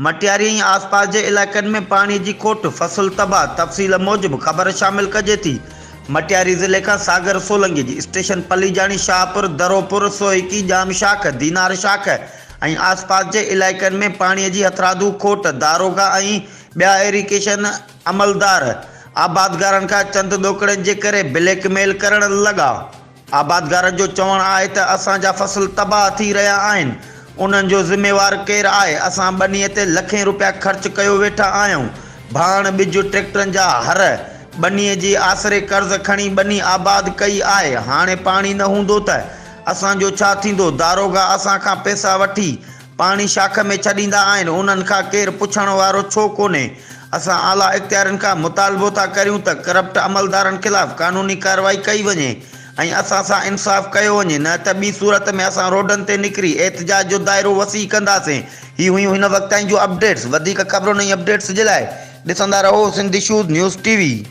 مٽياري ۽ آسپاس جي علائقن ۾ پاڻي جي کوٽ، فصل تباهه، تفصيل موجب خبر شامل ڪجي ٿي مٽياري ضلعي کان ساگر سولنگي جي اسٽيشن پليجاڻي، شاهپور، دروپور، سوهڪي، ڄام شاخ، دينار شاخ ۽ آسپاس جي علائقن ۾ پاڻي جي هٿرادو کوٽ، داروغا ۽ ٻيا ايريگيشن عملدار آبادگارن کان چند ڏوڪڙن جي ڪري بليڪ ميل ڪرڻ لڳا. آبادگارن جو چوڻ آهي ته اسان جا فصل تباهه ٿي رهيا آهن، انهن جو ذميوار ڪير آهي، اسان ٻنيء تي لکين روپيا خرچ ڪيو ويٺا آهيون، ڀاڻ، ٻج، ٽريڪٽرن جا هر، ٻنيء جي آسري قرض کڻي ٻني آباد ڪئي آهي، هاڻي پاڻي نه هوندو ته اسان جو ڇا ٿيندو، داروغا اسان کان پئسا وٺي پاڻي شاخ ۾ ڇڏيندا آهن، انهن کان ڪير پڇڻ وارو ڇو ڪونهي؟ اسان اعليٰ اختيارين کان مطالبو ٿا ڪريون ته ڪرپٽ عملدارن خلاف قانوني ڪارروائي ڪئي وڃي ۽ اسان سان انصاف ڪيو وڃي نه ته ٻي صورت ۾ اسان روڊن تي نڪري احتجاج جو دائرو وسيع ڪنداسين. هي هيون هن وقت تائين جون اپڊيٽس، وڌيڪ خبرن ۽ اپڊيٽس جي لاء ڏسندا رهو Sindh issues news T V.